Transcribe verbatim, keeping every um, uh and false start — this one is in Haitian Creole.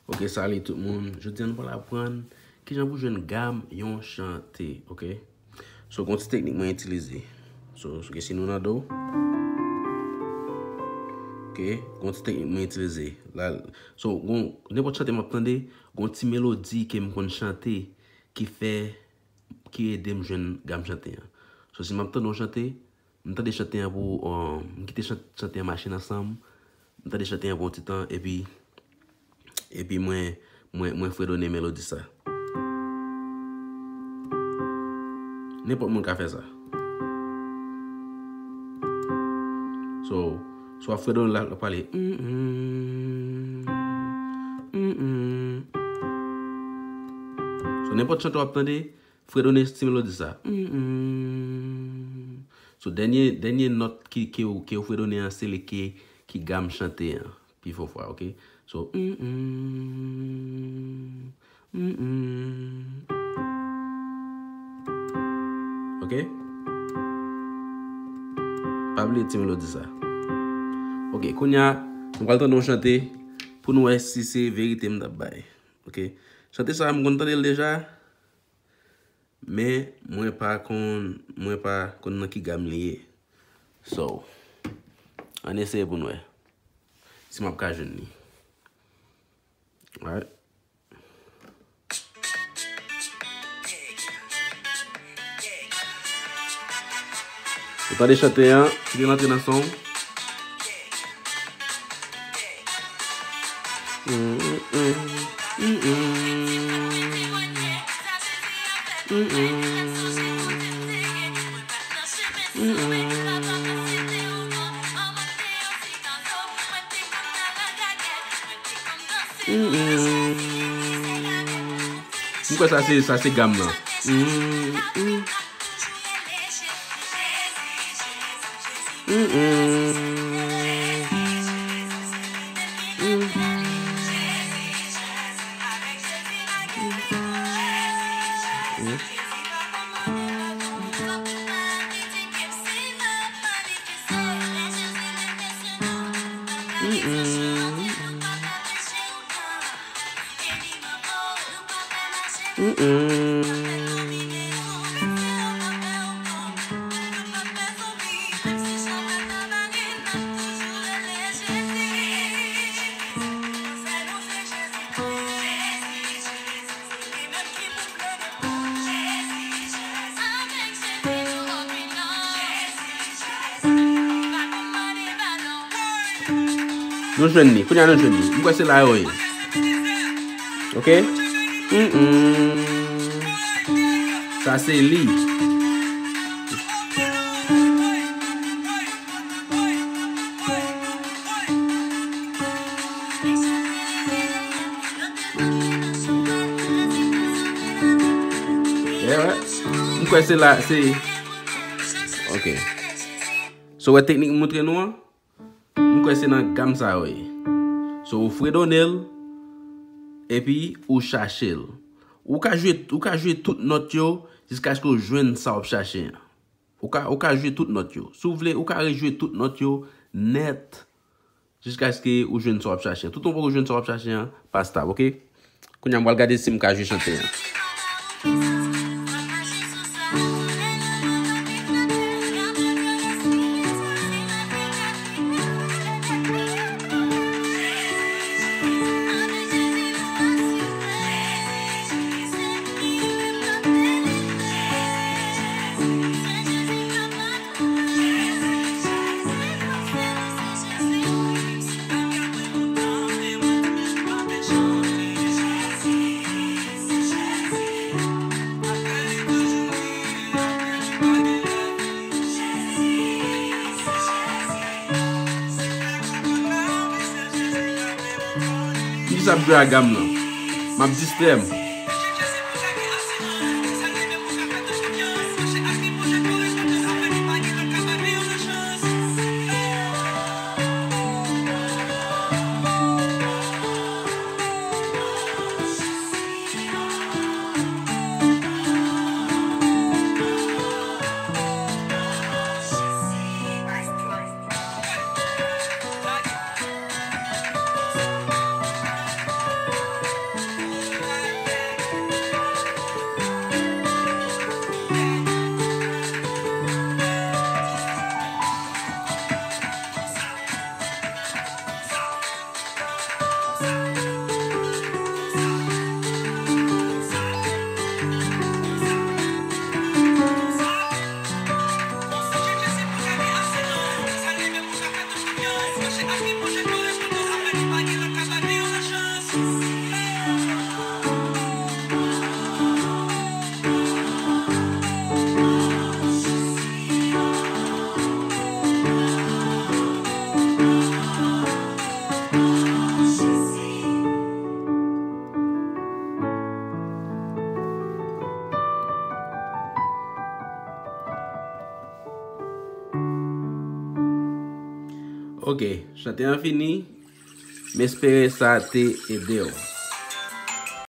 Ok, salut tout moun. Jodi a nou pral aprann kijan pou jwenn gam yon chante, ok? So, gon ti teknik mwen itilize. So, so ke si nou nan do, ok, gon ti teknik mwen itilize. La, so, gon, nenpòt chante m ap tande, gon ti melodi ke m konn chante ki fè, ki ede m jwenn gam chante an. So, si m ap tande yon chante, m tande chante an pou, um, m kite chan-, chante an mache ansanm, m tande chante an pou yon ti tan, epi, epi mwen, mwen, mwen fredone melodi sa. Nenpòt moun ka fè sa. So, si w ap fredone la, l ap pale. Mm, mm, mm, mm. So, nenpòt chante w ap tande, fredone ti melodi sa. Mm, mm. So, dènye, dènye nòt ki, ke w, ke w fredone an, se li ki, ki gam chante an. Pi fò fwa, ok? So, mm, mm, mm, mm. Ok? Pa bliye ti melodi sa. Ok, kounye a, nou pral tande yon chante pou nou wè si se verite m t ap bay. Ok? Chante sa, m konn tande l deja. Men mwen pa konn, mwen pa konn nan ki gam li ye. So, ann eseye pou n wè si m ap ka jwenn li. Alright. Ou tande chante an, kite l antre nan son. M kwè sa se, sa se gam nan. Nou jwenn li. Kounye a nou jwenn li. M kwè se la yo ye. Ok? Mm-mm. Sa se li. Yeah, right. M kwè se la, se. Ok. So, wè teknik m montre nou an? M kwè se nan gam sa yo ye. So, ou fredone l, epi ou chache l. Ou ka jwe, ou ka jwe tout nòt yo jiskaske ou jwenn sa w ap chache an. Ou ka, ou ka jwe tout nòt yo. Si w vle, ou ka rejwe tout nòt yo nèt jiskaske ou jwenn sa w ap chache an. Toutan w poko jwenn sa w ap chache an, pa stab, ok? Kounye a, m pral gade si m ka jwe chante an. M jis ap jwe a gam nan. M ap distrè m. Chante an fini, m espere sa te ede w.